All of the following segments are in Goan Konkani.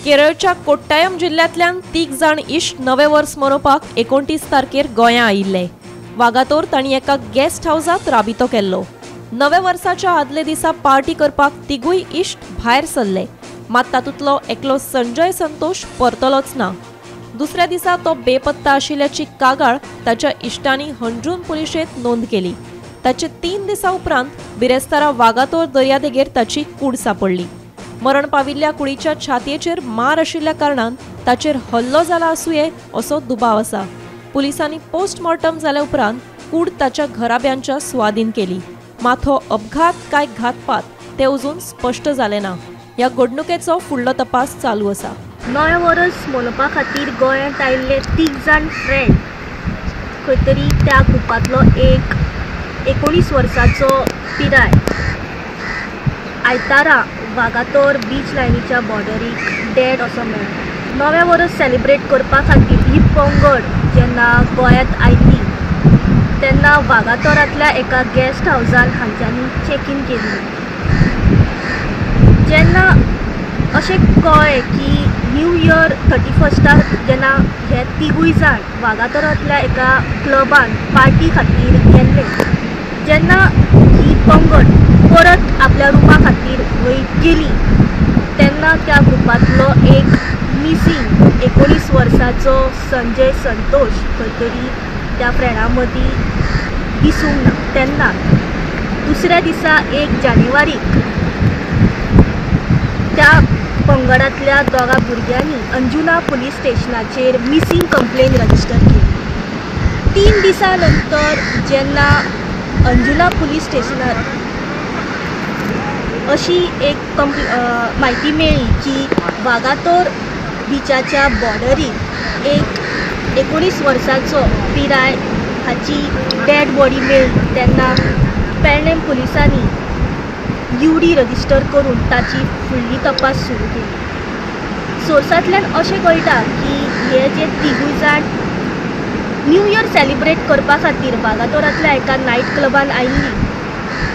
केरळच्या कोट्टायम जिल्ल्यांतल्यान 3 जाण इश्ट नवें वर्स मनोवपाक 29 तारखेर गोंया आयिल्ले. वागातोर तांणी एका गेस्ट हावजांत राबितो केल्लो. नव्या वर्साच्या आदले दिसा पार्टी करपाक तिगूय इश्ट भायर सरले, मात तातूंतलो एकलो संजय संतोष परतलोच ना. दुसऱ्या दिसा तो बेपत्ता आशिल्ल्याची कागाळ ताच्या इश्टांनी हंजून पुलिशेंत नोंद केली. ताचे 3 दिसां उपरांत बिरेस्तारा वागातोर दर्यादेगेर ताची कूड सांपडली. मरण पाविल्ल्या कुडीच्या छातयेचेर मार आशिल्ल्या कारणान ताचेर हल्लो जाला आसुये असो दुबाव आसा. पुलिसांनी पोस्टमॉर्टम जाल्या उपरांत कूड ताच्या घराब्यांच्या सुवादीन केली. मात हो अपघात काय घातपात ते अजून स्पश्ट जालें ना. ह्या घडणुकेचो फुडलो तपास चालू आसा. नवें वर्स मनोवपा खातीर गोंयांत आयिल्ले 3 जाण फ्रेंड खंय तरी त्या ग्रुपांतलो एक 19 वर्सांचो पिराय आयतारा वागातोर बीच लायनीच्या बॉर्डरीक डेड असो मेळ्ळो. नवें वर्स सेलिब्रेट करपा खातीर ही पंगड जेन्ना गोंयांत आयली तेन्ना वागातोरांतल्या एका गेस्ट हावजान हांच्यांनी चॅक इन केल्ली. जेन्ना अशें कळ्ळें की न्यू इयर 31 जेन्ना हे 3 जाण वागातोरांतल्या एका क्लबान पार्टी खातीर गेल्ले, जेन्ना ही पंगड परत आपल्या रुमा खातीर गेली तेन्ना त्या ग्रुपांतलो एक मिसींग 19 वर्सांचो संजय संतोष खंय तरी त्या फ्रेंडां मदीं दिसूंक ना. तेन्ना दुसऱ्या दिसा 1 जानेवारीक त्या पंगडांतल्या 2 भुरग्यांनी अंजुना पुलीस स्टेशनाचेर मिसींग कंप्लेन रजिस्टर केली. 3 दिसां नंतर जेन्ना अंजुना पुलीस स्टेशनार अशी एक म्हायती मेळ्ळी की वागातोर बिचाच्या बॉर्डरीक एक 19 वर्सांचो पिराय हाची डेड बॉडी मेळ्ळी तेन्ना पेडणेम पुलिसांनी UD register करून ताची फुडली तपास सुरू केली. सोर्सांतल्यान अशें कळटा की हे जे 3 जाण न्यू इयर सेलिब्रेट करपा खातीर वागातोरांतल्या एका नायट क्लबान आयिल्ली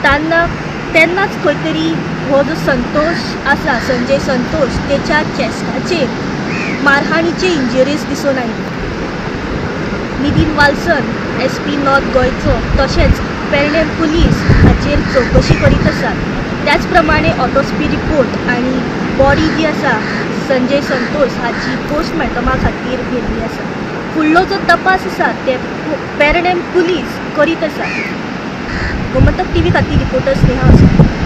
तान्ना तेन्नाच खंय तरी हो जो संतोष आसा संजय संतोष तेच्या चेस्टाचेर मारहाणीचे इंजरीज दिसून आयली. नितीन वाल्सन SP north गोंयचो तशेंच पेडणेम पुलीस हाचेर चवकशी करीत आसात. त्याच प्रमाणे ऑटोप्सी रिपोर्ट आनी बॉडी जी आसा संजय संतोष हाची पोस्टमॉर्टमा खातीर व्हेल्ली आसा. फुडलो जो तपास आसा ते पेडणेम पुलीस करीत आसात. गोमंतक टीव्ही खातीर रिपोर्टर स्नेहा.